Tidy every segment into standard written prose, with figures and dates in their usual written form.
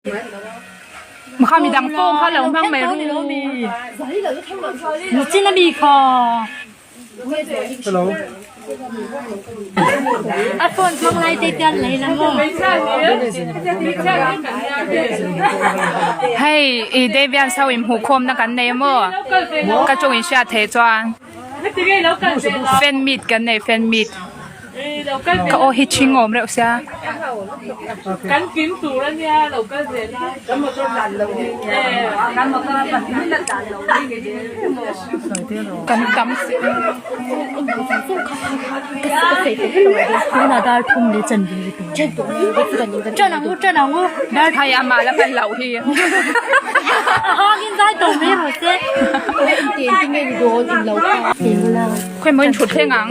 Kha midang phone kha lo hmang mai ru. Nichin ami kha. Hello. A phone hmang lai te tian lei la maw. Hei i Devian so in hmuh khawm na kan nei maw? Ka chung in hriat theih chuan fan meet kan nei fan meet. Ka aw hi chhing awm reuh sia. Kan tam si. Hei amah la kan loh hi. Khawi maw in thut thleng ang.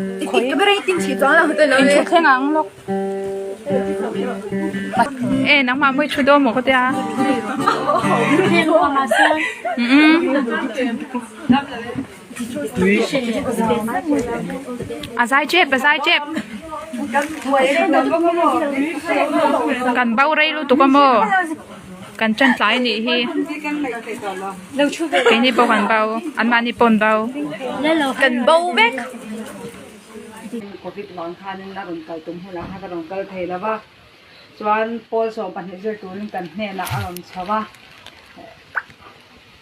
In thut thleng ang lawk. E nangmah mawi thu dawn maw ka tia. A zai tep a zai tep. Kan bo rei lutuk a maw. Kan ṭan tlai anih hi. Keini pawh kan bo, anmahni pawh an bo. Kan bo vek. Covid vang khanin a rawn kal tum hunah khan ka rawn kal thei lo va, chuan pawl 12 zir turin kan hnenah a rawn chho a.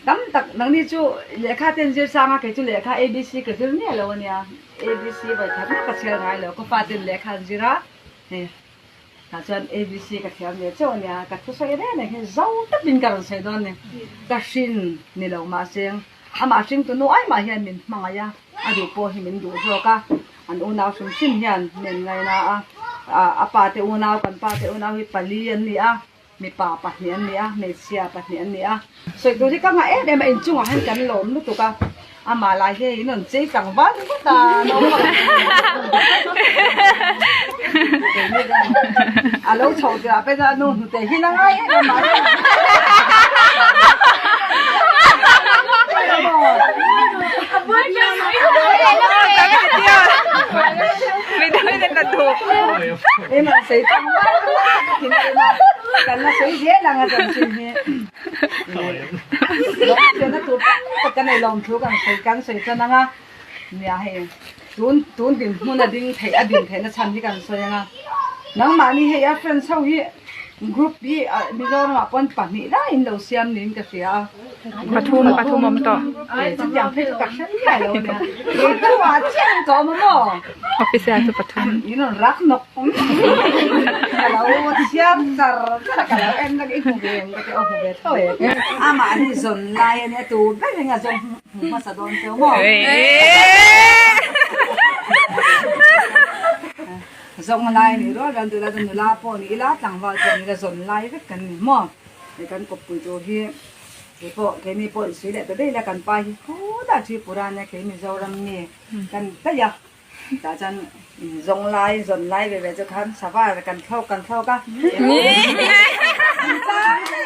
Tam tak nangni chu lehkha te an zir sang a, kei chu lehkha ABC ka zir miah lo a nia, ABC vawi khat mah ka chhiar ngai lo, ka faten lehkha an zir a, hei. Tah chuan ABC ka thiam ve chauh a nia, ka thusawi reng reng hi zo takin ka rawn sawi dawn a ni. Ka hrin ni lo mahse amah hringtu nu ai mah hian min hmangaih a, a duh pawh hi min duh zawk a, an unau hrim hrim hian min ngaina a, a pa te unau kan pa te unau hi pali an ni a, mipa pahnih an ni a, hmeichhia pahnih an ni a. Sawi tur hi ka ngah em em a, inchungah hian kan lawm lutuk a, amah lah hi in rawn chei tlangval ringawt a, a lo chhoh tirah pawh chuan a nu hnute hi la ngai em em a. In rawn chei tlangval ringawt a, ka thin a rim a, kan la sawi zel ang a chanchin hi. Lawmthianna tur tam tak kan ei lawm thu kan sawi kan sawi tan ang a, nia hei tun tun dinhmun a ding theih a din theihna chhan hi kan sawi ang a, nangmahni hei a friends ho hi group hi Mizoram ah pawn pahnih laiin lo siam niin ka hria a. Pathum pathum awm tawh. Chutiang phei chu ka hre miah lo ania, keitu ah chiah in ka awm a maw? Officer chu pathum. In rawn rak nawk ka lo chhiar char char a ka lo en lak i hmu ve em ka ti aw hmu ve tho e. Amah hi zawn lai ania tu ber eng a zawn hmu hmasa dawn cheu maw? Zawng lai ni rual rual duh la chuan nula pawh ni ila tlangval pawh ni ila zawn lai vek kan ni maw? Hei kan kawppui tur hi kei pawh keini pawh insuih leh ta daih ila kan pa hi khutah Tripura ania kei Mizoram mi kan daih a tah chuan zawng lai zawn lai ve ve chu khan sava kan thlawk kan thlawk a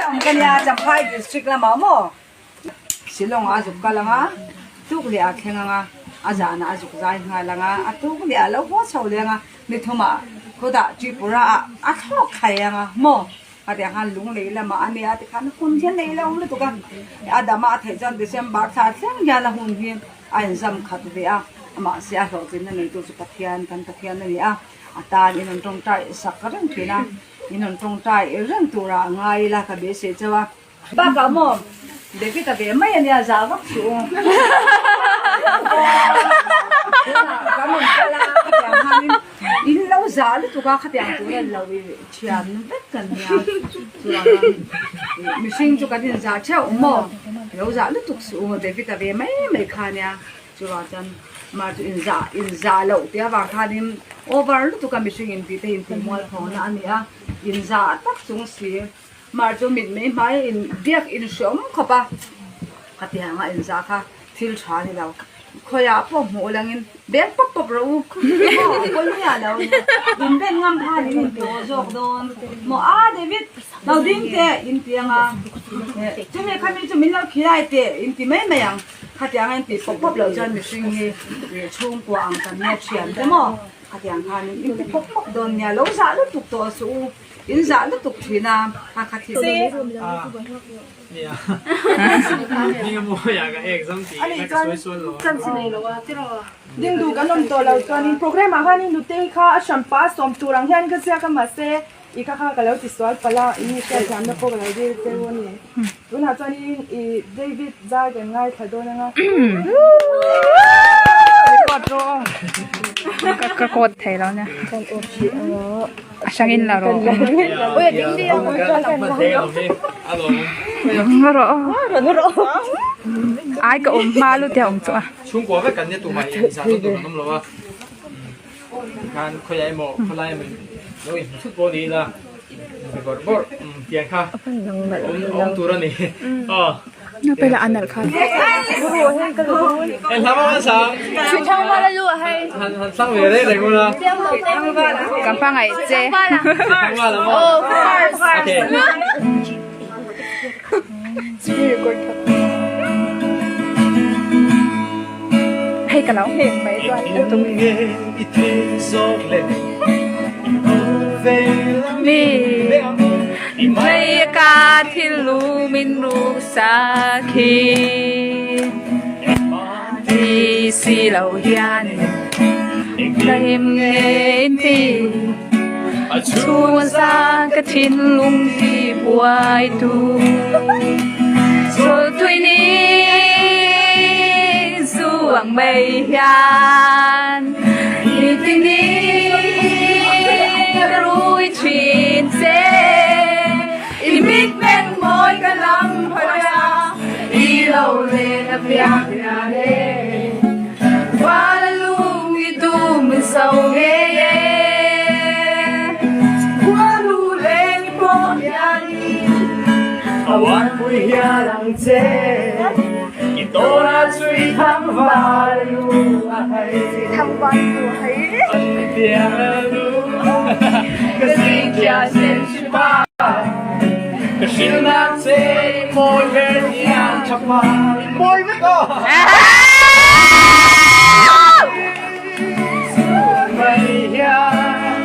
awm ka nia Champhai district lamah maw Shillong ah a zuk kal ang a tuk leh ah thleng ang a a zanah a zuk zai nghal ang a a tuk leh ah lo haw chho leng a ni thumah khutah Tripura ah a thlawk thlai ang a maw. A tiang khan lung lei lamah a nia tikhan hun hian nei lo lutuk a, a dama a theih chuan December thla thleng hian a hun hi a inzam khat ve a, mahse a hlawhtlinna neitu chu Pathian kan Pathian a ni a, a tan in rawn tawngtai sak reng thin a, in rawn tawngtai reng tura a ngai ila ka beisei chauh a. Bakah maw David a ve mai a nia zah vak suh u. Tunah kan rawn kal a khatiang khanin in lo zah lutuk a khatiang tur a lo i thian vek kan nia chuan mihring chu kan inzah theuh maw lo zah lutuk suh u David a ve mai mai kha nia chuvang chuan mah chu inzah inzah loh tih avang khanin over lutuk a mihring intih te intihmualphawna a ni a inzah tak chung si. Mar chu mit mei hmai in biak in hreawm khawp a, khatiang a inzah kha thil tha ni lo. Khawiah pawh hmuh langin beng pawp pawp rawh u, maw pawi miah lo nia, in ben ngam khan in inti aw zawk dawn maw a David lo ding teh in ti anga, chumi khami chu min lo khilai teh in ti mai mai ang, khatiang a inti pawp pawp loh chuan mihring hi chhungkua ang kan nia thian te maw, khatiang khan in inti pawp pawp dawn nia, lo zah lutuk tawh suh u. In zah lutuk thin a, kha kha thil. Ding duh kan awm tawh lo chuanin programme ah khanin nutei kha a hranpa a sawm tur ang hian ka ziak a mahse i kha kha ka lo ti sual palh a in hriatthiamna pawh ka lo dil cheu a ni. Tunah chuanin i David zai kan ngaithla dawn anga. Record rawh aw. Ka code thei lo nia. A hrangin la rawh. Rawh aw. Ai ka awm hma lu te a awm chu a. Chhungkua vek kan nia tumah in zah dawn tur kan awm lo a. Khan khawiah emaw khawlai emaw lo inhmu thut pawh ni ila be bawrh bawrh tiang kha awm tur a ni. Aw. Napela a nalh kha. Eng hla maw an sang? Han han sang ve reng reng ula. Ka hmangaih che. Thangvala maw? Okay. Hei ka lo ngheng mai chuan ka tum. Mi mei ka thil lu min ru sa khi Ti si lo hian ka him ngei ti Chhung za ka thinlung ti buai tu Zawltui ni zu ang mei hian Ni tin ni ka rui thin che I mitmeng mawi ka lam hawi a I lo len a piang hian e Val a lung i dum zo ngei e Khua lu leng i pawh hianin A uanpui hian ang che I tawna chui thang val lu a hei Thang val lu a hei Piang a lu Ka zingkia sen hripa Ka hrilhna che mawi ber hian tha pa Mawi vek aw Mai hian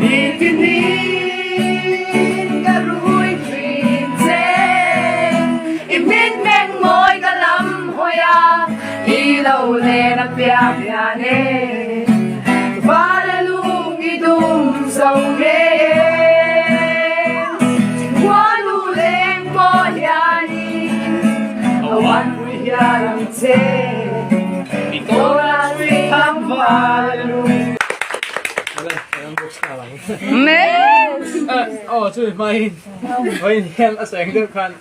ni tin in ka rui thin che I mitmeng mawi ka lam hawi a I lo len a piang hian e Val a lung i dum zo ngei e Khua nu leng pawh hianin A uanpui hian ang che I tawna chui thang val a lung Aw chu hmain vawiin hian a sawi ang deuh khan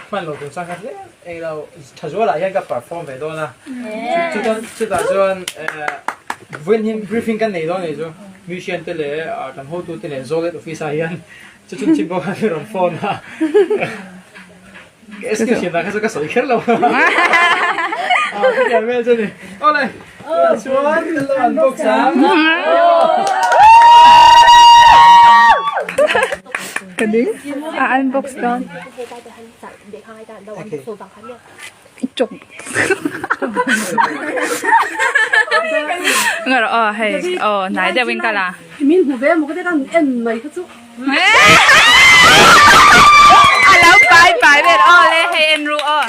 hman lo tum sang kha hle eng lo tha zualah hian ka perform ve dawn a chutan chutah chuan vawiin hian briefing kan nei dawn a nih chu musician te leh kan hotu te leh Zolet office ah hian chu chun chim pawh khan min rawn phone a ka excuse hian kha chu ka sawi kher lo a chutiang vel chu a ni awle chuan kan lo unbox ang. Ka ding a unbox dawn. Chawk. Nga rawh aw hei aw hnai deuh in ka la. Min hmu ve maw ka ti kan en mai kha chu. A lo pai pai vel aw le hei en ru aw.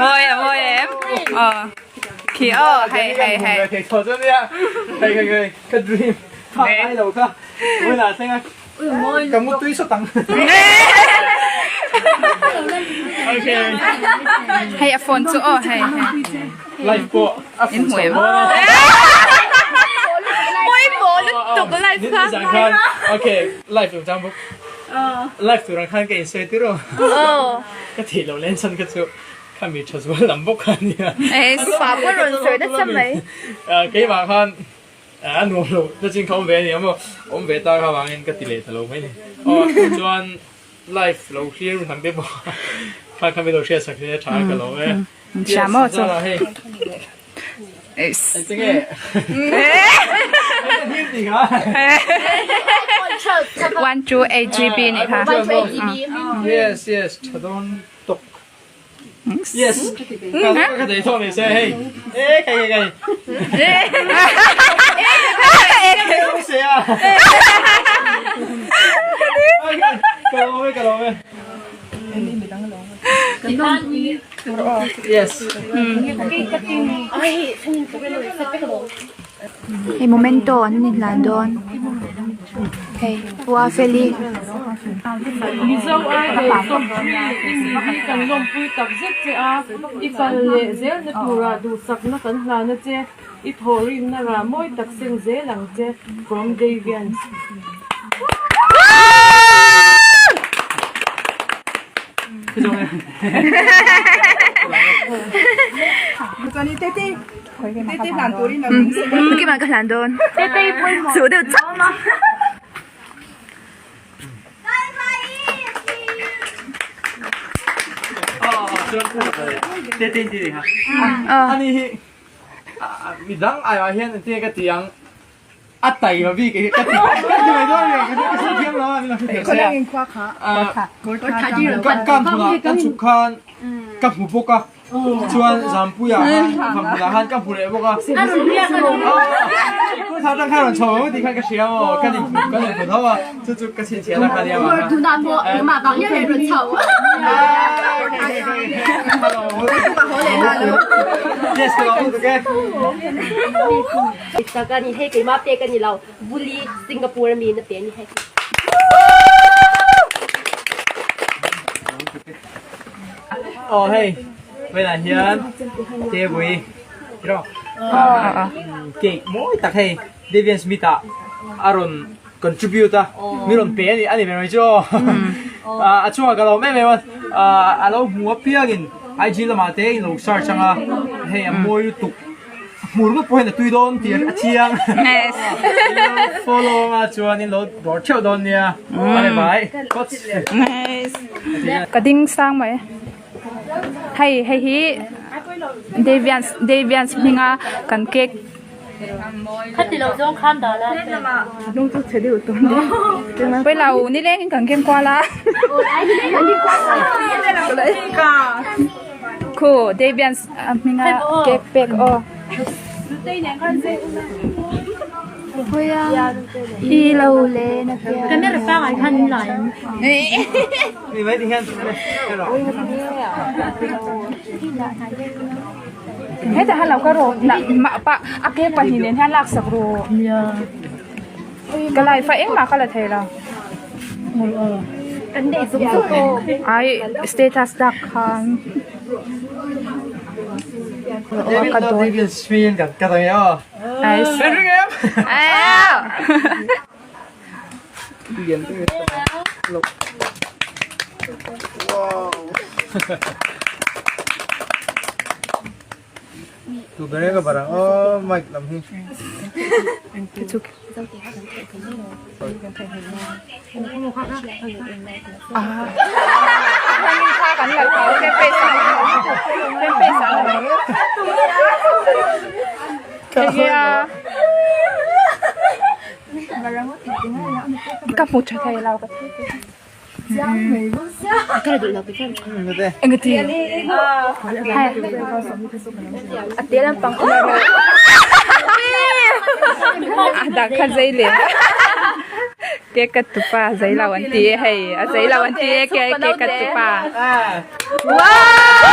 Mawi a mawi em aw. Khi aw hei hei hei. Thei thaw chu nia hei hei hei ka dream phak ai lo kha vawiinah thleng a ka mu tui sawt ang. Hei a phone chu aw hei hei. Live pawh a fuh chho dawn a. Pawimawh lutuk live kha. Nizan khan okay live lo chang bawk. Live tur ang khan ka insawi tir aw. Ka theih loh len chhan kha chu. Khami tha zual lam bawk kha ania. Pa pawh rawn sawi nasa mai. Keimah khan a nuam lo na chin kha awm ve ania maw. Awm ve ta kha vangin ka ti leh ta lo mai ni. Aw chuan live lo hlir hnam te pawh kha kha mi lo hriat sak hle tha ka lo e. Hria maw chu. Engtinge? Hlim tih kha. 128 GB nih kha. Yes yes tha dawn tawk. Yes. Ka ka dei tho ni se hei. E kai kai kai. E se a. Ka lo me ka lo me. Yes. Hei memento an ni hlan dawn hei ua feli. Mizo Idol sawmthumi i mi hi kan lawmpui tak zet che a, i kal leh zelna turah duhsakna kan hlan a che, i thawhrimna rah mawi tak seng zel ang che from Davians. Keimah ka hlan dawn. Suh deuh chak. Ani hi midang ai ah hian engtin nge ka ti ang a taima bik hi ka ti ka ti mai dawn a ni ka hre thiam lo a min lo hre thiam se a kan hmunah kan chhuk khan ka hmu bawk a. Chuan Zampuia khan Vangpuna khan ka hmu leh bawk a. Kawthar atang khan rawn chho ang tih khan ka hria maw kan inhmu kan inhmu tho a chu chu ka chhinchhiah na kha nia mah kha. Tunah pawh nangmah vang hian rawn chho. Yes ka lo tuk e. Tak ani hei keimah pek ani lo Vuli Singapore ami na pe ni hei. Aw hei velah hian table tiraw cake mawi tak hei Devian Smith ah a rawn contribute a mi rawn pe a ni a ni ber mai chu aw a chungah ka lawm em em a a lo hmu apiangin IG lamah te in lo search anga hei a mawi lutuk. Hmur ngawt pawh hian a tui dawn tih a chiang. Follow anga chuan in lo dawr theuh dawn nia. Bye bye. Ka ding sang mai. Hei hei hi Davians Davians hminga kan cake. Khati lo zawng khan dah la. Pawilo nilengin kan kem kual a. Khu Davians A hming a cake pek aw. I lo len a pian. Camera pangai khan in lai ang. Mi mai ti hian. Heta han lo ka ro na ma pa a ke pahnih nen hian lak sak ru. Ka lai fa engmah ka la thei lo. Ai status dak khan. David love David Smith kan ka dang eo. Ai. Ai. Tu ber ka barang aw mic lam hi. Ka hmu tha thei lo ka thei te. Engati a te lampang a dah kha zei lem cake cut tupa zei lo an ti e hei a zei lo an ti e cake cut tupa wow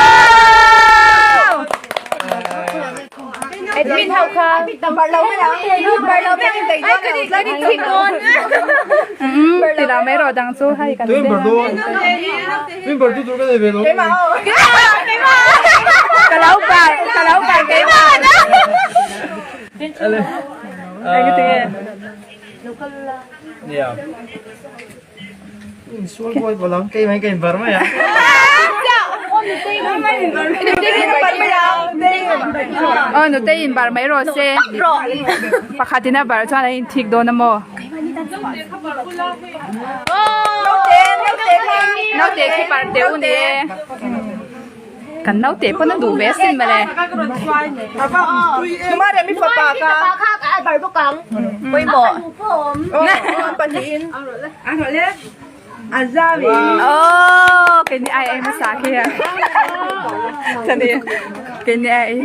admin ho kha ti lo mai rawh dang chu hei kan ka lo bar ka lo bar keimah Aw nutei in bar mai rawh se pakhat in a bar chuan a inthik dawn a maw naute khi bar teh u ni e. Kan naute pawn a duh ve asin mawle. Oh, kini ai ai masa kia. Tani kini ai.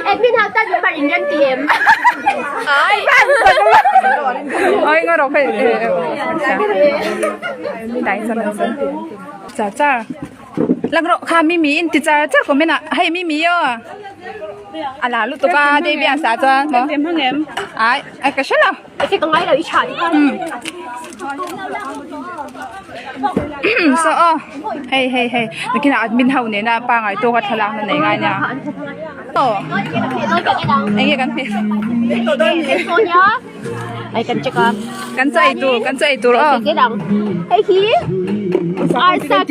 Admin hak ta par Indian team. Ai. Oi ngor phải đại dân chả chả lăng rộ kha mi mi in ti chả chả của mình à hay mi mi yo à là lúc tụi ba đi bia xã cho nó em hăng em ai ai cái sao Cái con ấy là ít chạy. So oh hey hey hey khi nào admin hậu này na pa ngai to ka thalak na nei ngai nia oh anh nghe kan Ai kan check up. kan chai tu kan chai tu oh Cái đằng. Hey hi. Arsa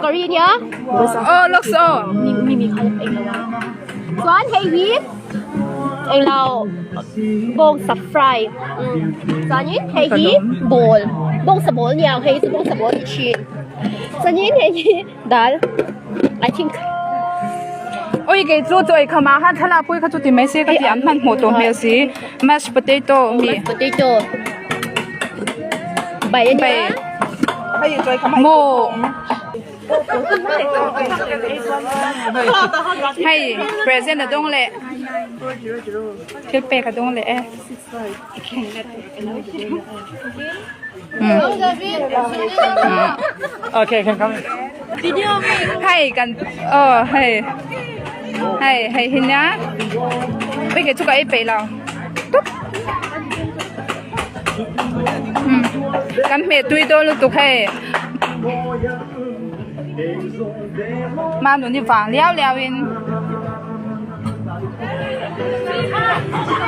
Korea nhá. Oh looks oh Mi mi mi khai anh là. Chuan hey hi. Anh lao bông sập fry. Chuan in hey hi bol. Bông sập bol nhiều hey bông sập bol chin. Chuan in hey hi dal. I think oi ke chu choi khama han thala pui kha chu ti mai se ka ti an man hmu to hmel si mashed potato mi potato. Bai bai mo hei present a dong le thil pek a dong le e Okay, can come in. hei kan oh hei hei hei hin nia oi ke chu ka ei pe lo tup kan hmeh tui dawn lutuk hei ma nun hi vang liau liau in.